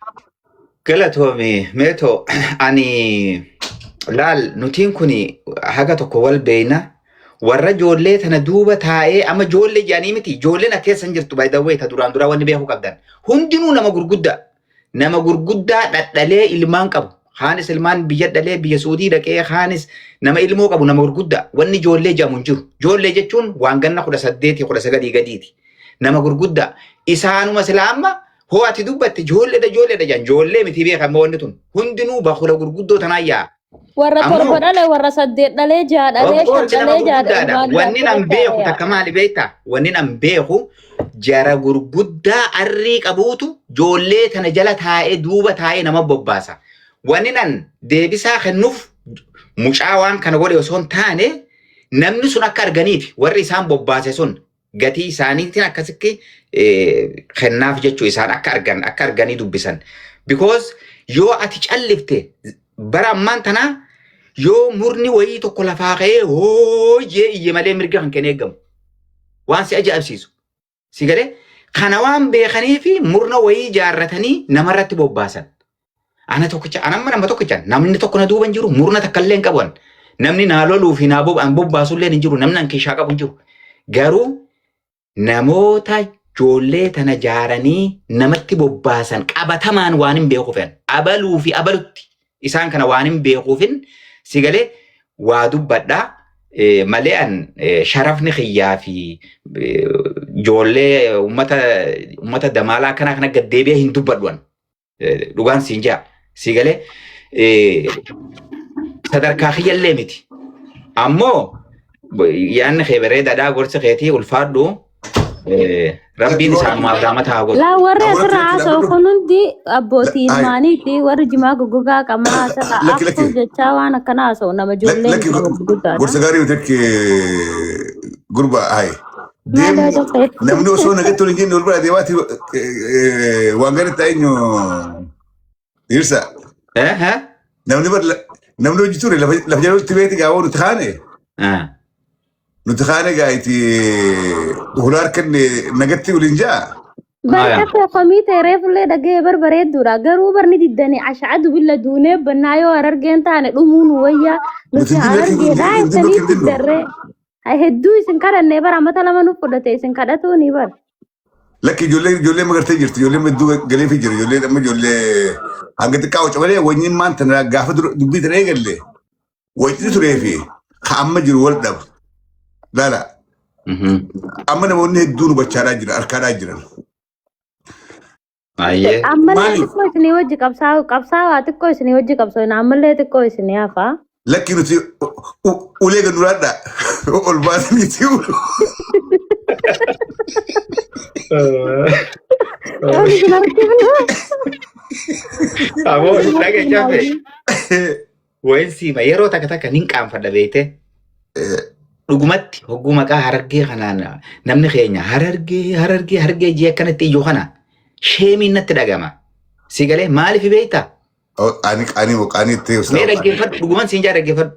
Galatoomi meetoo ani laal nutiin kun haga tokko wal beeyna warra ijoollee tana duuba taa'ee amma ijoollee jedhanii miti ijoolleen as keessa hin jirtu by the way ta duraan duraa wanni beekuu qabdan hundinuu nama gurguddaa nama gurguddaa dhadhalee ilmaan qabu haanis ilmaan biyya dhalee biyya Suudii dhaqee haanis nama ilmoo qabu nama gurguddaa wanni ijoollee jedhamu hin jiru ijoollee jechuun waan ganna 18 19 gadiiti nama gurguddaa isaanuma silaa amma hoo ati dubbatte ijoolleedha ijoolleedha jedhan ijoollee miti beekama wanni tun hundinuu bakula gurguddoo tanaa yaa Warra Ammoo torba dhale, warra saddeet dhalee, ja'a dhalee, of shan course nama dhalee, ja'a gurguddaadha. ilmaan Wanni nan ja'a beeku yaa. takka maali beektaa? Wanni nan beeku jara gurguddaa arrii qabuutu ijoollee tana jala taa'ee duuba taa'ee nama bobbaasa. Wanni nan deebisaa kennuuf mucaa waan kana godhe osoo hin taane namni sun akka arganiif warri isaan bobbaase sun gatii isaaniitiin akkasitti kennaaf jechuu isaan akka argan akka arganii dubbisan. Because yoo ati callifte bara ammaan tanaa yoo murni wayii tokko lafaa ka'ee hooyyee iyye malee mirga kan kennee eegamu. Waan si ajaa'ibsiisu. Si galee kana waan beekanii fi murna wayii ijaarratanii namarratti bobbaasan. Ana tokkicha ana amma nama tokkicha namni tokko na duuba hin jiru murna takka illee hin qabu. Namni naa loluu fi naa bobbaasu illee hin jiru namni an keeshaa qabu hin jiru. Garuu namoota ijoollee tana jaaranii namatti bobbaasan qabatamaan waan hin beekuufin abaluu fi abalutti isaan kana waan hin beekuufin si galee waa dubbadhaa malee an sharafni kiyyaa fi ijoollee ummata damaalaa kana kana gad deebi'ee hin dubbadhu an. Dhugaan siin jaa si galee sadarkaa kiyyallee miti. Ammoo yaanni kee bareedaadhaa gorsi keetii ulfaadhu rabbiin isaanumaaf raamata haa godhu. Laa warri Awwa asirra lakki haasa'u dhaabadhu. kun hundi abbootii ilmaaniiti warri jimaa goggogaa qamaa asirra Lakki afur lakki jechaa waan akkana haasa'u nama ijoollee lakki miti nama gurguddaadha. gorsa gaarii miti akka gurba haye. Maal Deemu haa ta'e? namni osoo nagatti waliin jenne wal bira deemaati waan gaarii ta'e eenyu dhiirsa. Eh? Namni bar namni hojii ture lafa jalatti beeti gaawoo nuti kaane nuti kaane gaa itti hulaa harkanne nagatti waliin jaa. Barka koo komii ta'e reefullee dhaga'ee bar bareedduudha. Garuu barni diddanii asha'adu billa duunee bannaa yoo harargeen taane dhumuu nu wayyaa Nuti nuti hin dinnu harargeedhaa hin dinnu jettanii hin dinnu. diddarree. Hedduu isin kadhannee bara amata lama nuuf fudhate isin kadhatuu ni bara. Lakki ijoollee magartee jirti ijoollee hedduu galeefii jiru ijoollee amma ijoollee hanga xiqqaa waca malee wanyi maan tana gaafa dubbii tana eegalle wacni turee fi ka amma jiru wal dhaba. Laala amma namoonni hedduun hubachaadhaa jiran harkaadhaa jiran. Ayyee. Ammallee Maaliif? xiqqoo isinii wajji qabsaa'u qabsaa'aa xiqqoo isinii wajji qabsoo ammallee xiqqoo isinii hafa. Lakki nuti ulee gannuraadha ol baasaniiti. Waan isin harkifne. Aboo dhage cafe. Wayin siima yeroo takka takka nin qaanfadha beeyte. Dhugumatti hogguu maqaa harargee kanaan namni keenya harargee harargee harargee jee akkanatti iyyuu kana sheemiin natti dhagama. Si galee maaliif beektaa? Qaanii qaanii moo qaanii itti Mee dhaggeeffadhu dhuguman siin jaa dhaggeeffadhu.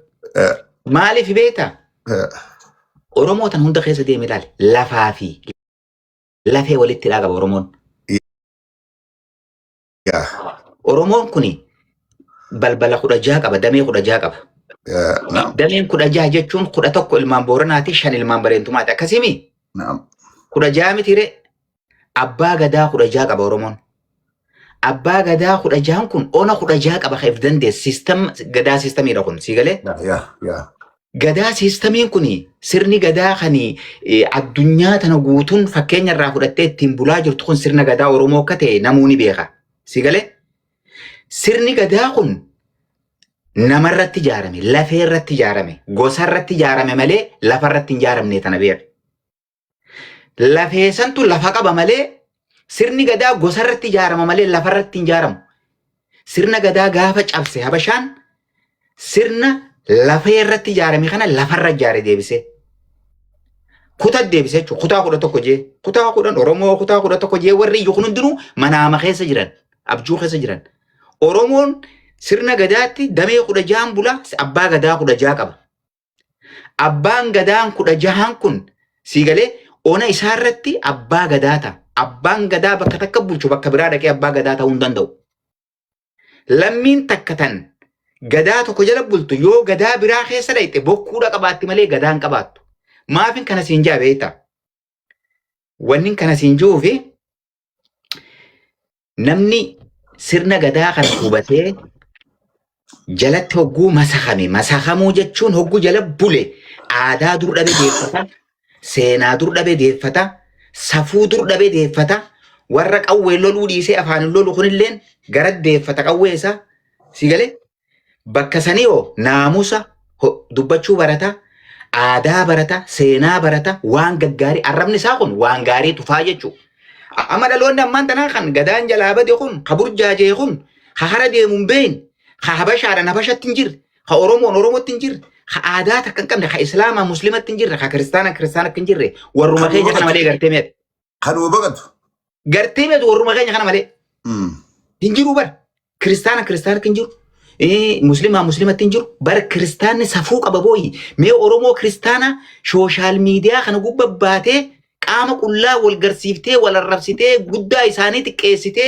Maaliif beektaa? Oromoo tan hunda keessa deeme ilaali. Lafaa fi lafee walitti hidhaa qaba Oromoon. Oromoon kuni balbala 16 qaba, damee 16 qaba. Dameen 16 jechuun 11 ilmaan Booranaati, 5 ilmaan Bareentumaati. Akkasimi 16 miti ree? Abbaa gadaa 16 qaba Oromoon. Abbaa gadaa 16n kun ona 16 qaba kan if dandeessu. Siistam gadaa siistamiidha kun sii galee? Yaa yaa. Gadaa siistamiin kun sirni gadaa kan addunyaa tana guutuun fakkeenya irraa fudhattee ittiin bulaa jirtu kun sirna gadaa Oromoo akka ta'e namuu ni beeka. Si galee? Sirni gadaa kun namarratti ijaarame, lafee irratti ijaarame, gosa irratti ijaarame malee lafa irratti hin ijaaramne tana beeka. Lafee santu lafa qaba malee sirni gadaa gosa irratti ijaarama malee lafa irratti hin ijaaramu. Sirna gadaa gaafa cabse Habashaan sirna lafee irratti ijaarame kana lafarra ijaare deebisee. Kutaa deebisee jechuudha. Kutaa 11 jee. Kutaa 10 Oromoo kutaa 11 jee warri iyyu kun hundinuu manaama keessa jiran. Abjuu keessa jiran. Oromoon sirna gadaatti damee 16n bula abbaa gadaa 16 qaba. Abbaan gadaan 16n kun sii galee ona isaa irratti abbaa gadaa ta'a. Abbaan gadaa bakka takka bulchu bakka biraa dhaqee abbaa gadaa ta'uu hin danda'u. Lammiin takka tan gadaa tokko jala bultu yoo gadaa biraa keessa dhayxe bokkuudha qabaatti malee gadaa hin qabaattu. Maafin kana siin jaa beektaa? Wannin kana siin ji'uu fi namni sirna gadaa kana hubatee jalatti hogguu masakame masakamuu jechuun hogguu jala bule aadaa dur dhabe deeffata seenaa dur dhabe deeffata safuu dur dhabe deeffata warra qawwee loluu dhiisee afaan lolu kunilleen gara deeffata qawwee isaa si galee Bakka sanii hoo naamusa dubbachuu barata, aadaa barata, seenaa barata, waan gaggaarii arrabni isaa kun waan gaarii tufaa jechuudha. Amma dhaloonni ammaan tanaa kan gadaan jalaa bade kun, ka burjaajee kun, ka hara deemu hin beekne, ka habashaadhaan habashatti hin jirre, ka Oromoon Oromootti hin jirre, ka aadaa takka hin qabne, ka Islaamaa Muslimatti hin jirre, ka Kiristaanaa Kiristaanatti hin jirre, warruma Kan keenya kana baqatu. malee gartee meeqa? Kanuma baqatu. Gartee meeqa warruma keenya kana malee? Hin jiru bar. Kiristaana kiristaanatti hin jiru. Muslimaa muslimatti hin jiru. Bar kiristaanni safuu qaba booyi. Mee Oromoo kiristaana sooshaal miidiyaa kana gubba baatee qaama qullaa wal garsiiftee wal arrabsitee guddaa isaanii xiqqeessitee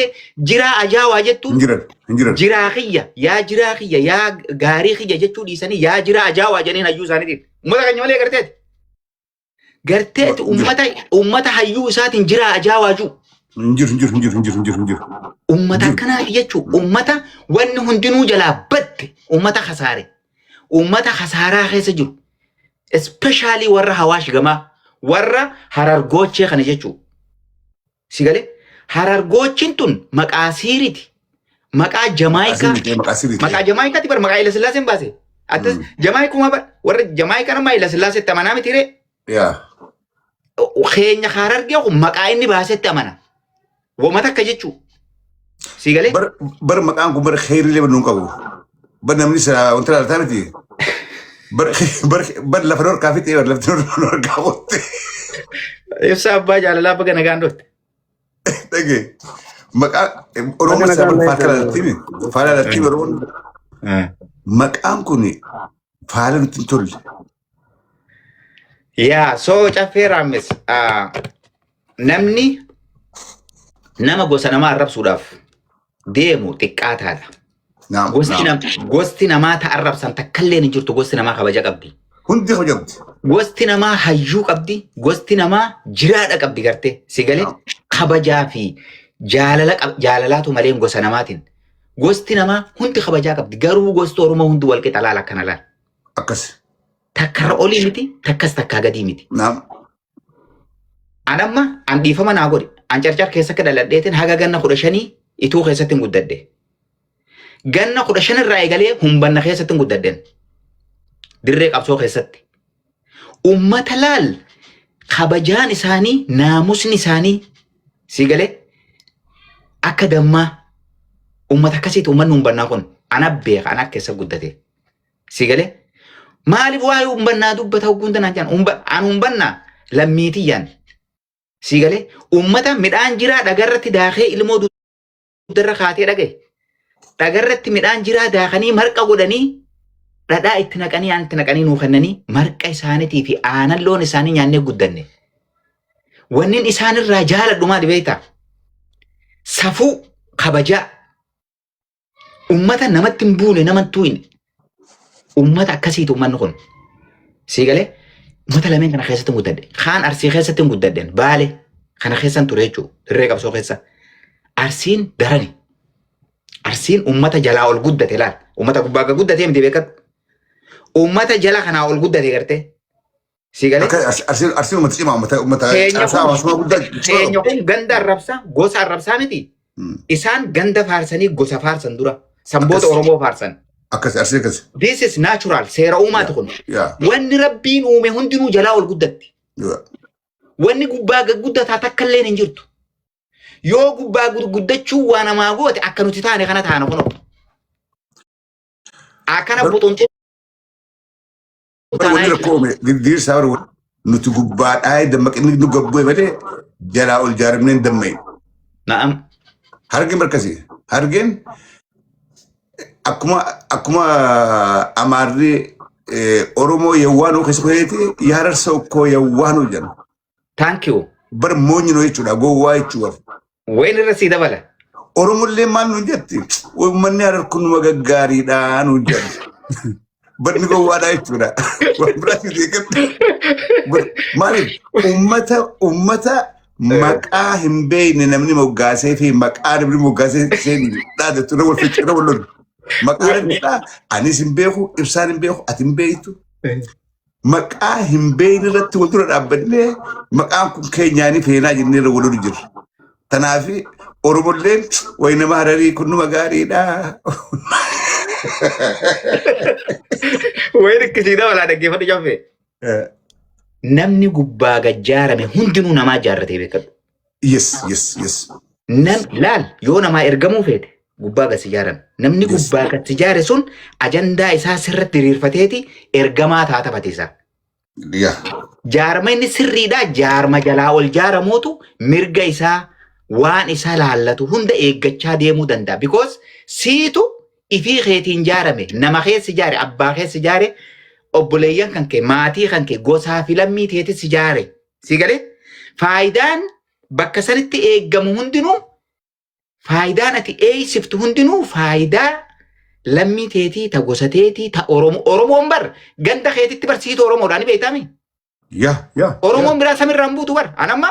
jiraa ajaawaa jettuun Hin jiran. Hin jiran. jiraa kiyya yaa jiraa kiyya yaa gaarii kiyya jechuu dhiisanii yaa jiraa ajaawaa jedhaniin hayyuu isaaniitiin. Uummata keenya malee garteeti. Garteeti ummata hayyuu isaatiin jiraa ajaawaa jiru. Hin jiru hin jiru hin jiru hin jiru hin jiru hin jiru. Ummata Jiru. akkanaati jechuun ummata wanni hundinuu jalaa batte ummata kasaare ummata kasaaraa keessa jiru. Especially warra hawaash gamaa warra harargoochee kana jechuudha. Si galee harargoochin tun maqaa siiriti. Maqaa Jamaayikaa. Maqaa maqaa sirriiti. Maqaa Jamaayikaati bar maqaa Haile Sillaaseen baase. Attas Jamaayikuma bar warra Jamaayikaa nama Haile Sillaasetti amanaa miti ree. Yaa. Keenya harargee kun maqaa inni baasetti amana. Wama takka jechuu. Si galee Bar bar maqaan kun bar kheyriilee bar nuun qabu. Bar namni silaa wanta laaltaa miti. Bar bar bar lafa dhorkaa fixee bar lafti dhorkaa qotte. Ibsaa abbaa jaalalaa baga nagaan dhufte. Dhage. Maqaa Oromoon Baga silaa bar nagaan faakka dhufte. laaltii mi? Faala laaltii Oromoon maqaan kun faala nutti hin tolle. Yaa soo caffee raammis namni nama gosa namaa arrabsuudhaaf deemu xiqqaataadha. Naam Gosti, naam. gosti namaa ta arrabsan takkallee hin jirtu gosti namaa kabaja qabdi. Hundi kabajamti. Gosti namaa hayyuu qabdi, gosti namaa jiraadha qabdi gartee si galee Naam. kabajaa fi jaalala jaalalaatu malee gosa namaatiin. Gosti namaa hundi kabajaa qabdi garuu gosti Oromoo hundi wal qixa laala akkana laala. Akkas. Takkarra olii miti takkas takkaa gadii miti. Naam. An amma an dhiifama naa godhi. An carcar keessa akka dhaladheetiin haga ganna 15 ituu keessatti hin guddadhe. Ganna 15 irraa eegalee humbanna keessatti hin guddadhen. Dirree qabsoo keessatti. Ummata laal kabajaan isaanii naamusni isaanii si galee akka dammaa. Uummata akkasiiti uummanni humbannaa kun. Ana beeka, ana keessa guddate. Si galee? Maaliif waa'ee humbannaa dubbata hogguun tanaan jedhan? An humbannaa lammiitiyyaan. Si galee? Uummata midhaan jiraa dhagarratti daakee ilmoo dugdarra kaatee dhagaye. Dhagarratti midhaan jiraa daakanii marqa godhanii, dhadhaa itti naqanii, aan itti naqanii nuu kennanii, marqa isaaniitii fi aanan loon isaanii nyaannee guddanne. Wannin isaanirraa jaaladhu maali beektaa? Safuu, kabajaa. Ummata namatti hin buune, nama hin tuuyne. Ummata akkasiiti ummanni kun. Sii galee? Ummata lameen kana keessatti hin guddadhe. Kaan Arsii keessatti hin guddadhen. Baale kana keessan ture jechuudha. Dirree qabsoo keessa. Arsiin darani. Arsiin ummata jalaa ol guddate laal. Ummata gubbaa akka guddatee miti, beekadhu. Ummata jala kanaa ol guddate gartee. Sii galee? Akka Arsiin uummata cimaa, uummata Keenya caasaa kun hawaasummaa guddaa cimaa keenya qabu. kun ganda arrabsaa, gosa arrabsaa miti. Isaan ganda faarsanii gosa faarsan dura. Sanboota Oromoo faarsan. Akkas, Arsiin akkas. This is natural. Seera uumaati kun. Wanni Rabbiin uume hundinuu jalaa ol guddatti. Wanni gubbaa guddataa takka illee hin jirtu. Yoo gubbaa guddachuu waa namaa goote, akka nuti taane kana taana kunoo. Akkana buxunxuu Bara taanaa wanni jechuudha. rakkoo uume diriirsaa, bara nuti gubbaadhaa dammaqinni nu gabbu'e malee jalaa ol jaaramnee hin dammaqne. Hargeen barkasi. Hargeen akkuma Amaarri Oromoo yawwaanuu keessa kuteeti, የሀረር ሰው እኮ የዋህ ነው jedhan. Thank you. Bar moonyi noo jechuudha, gowwaa jechuudha. Wayin irra sii dabala. Oromollee maal nuun jetti? Uummanni Harar kun numa gaggaariidha nuun jedhu. Barni gowwaadha jechuudha. Waan biraatti beekamte. Maaliif uummata maqaa hin beekne namni moggaasee fi maqaa namni moggaasee seen dhaadatu irra wal ficcira wal lolu. Maqaa namni anis hin beeku, Ibsaan hin beeku, ati hin beektu. Maqaa hin beekne irratti wal dura dhaabbannee, maqaan kun keenyaanii feenaa jennee irra wal lolu jirra. Kanaaf Oromolleen wayi nama Hararii kun numa gaariidha. Wayin akkasii dabalaa, dhaggeeffadhu Caffee. Namni gubbaa gajjaarame hundinuu namaa jaarratee beekadhu. Nam laal, yoo namaa ergamuu feete gubbaa gad si jaaran. Namni gubbaa gad si jaare sun ajandaa isaa sirratti diriirfateeti ergamaa ta'a taphate isaa. Jaarma inni sirriidha, jaarma jalaa ol jaaramuutu mirga isaa, waan isa laallatu hunda eeggachaa deemuu danda'a. Because siitu ifii keetiin jaarame, nama keessi jaare, abbaa keessi jaare, obboleeyyan kan kee, maatii kan kee, gosaa fi lammii teetis jaare. Si galee? Faayidaan bakka sanitti eeggamu hundinuu, faayidaan ati eeysiftu hundinuu faayidaa lammii teetii, ta gosa teetii, ta Oromoo. Oromoon bar ganda keetitti barsiitu Oromoodha, ni beektaami. Oromoon biraa samirraa hin buutu bar. An amma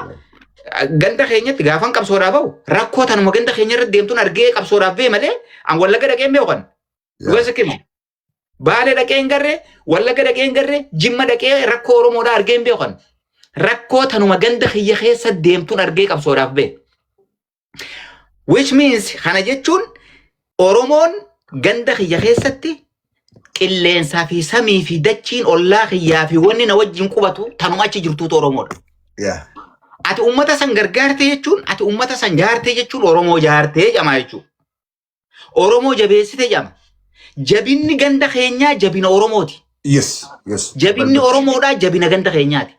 ganda keenyatti gaafan qabsoodhaaf bahu, rakkoo tanuma ganda keenya irra deemtuun argee qabsoodhaaf bee malee an Wallagga dhaqee hin beeku kan. Dhugaa sitti hima. Baalee dhaqee hin garree, Wallagga dhaqee hin garree, Jimma dhaqee rakkoo Oromoodhaa argee hin beeku kan. Rakkoo tanuma ganda kiyya keessa deemtuun argee qabsoodhaaf bee. Which means, kana jechuun, Oromoon ganda kiyya keessatti qilleensaa fi samii fi dachiin ollaa kiyyaa fi wanni na wajjin qubatu tanuma achi jirtuutu Oromoodha. Ati uummata san gargaarte jechuun, ati uummata san jaartee jechuun, Oromoo jaartee jedhama jechuudha. Oromoo jabeessite jedhama. Jabinni ganda keenyaa jabina Oromooti. Jabinni Oromoodhaa jabina ganda keenyaati.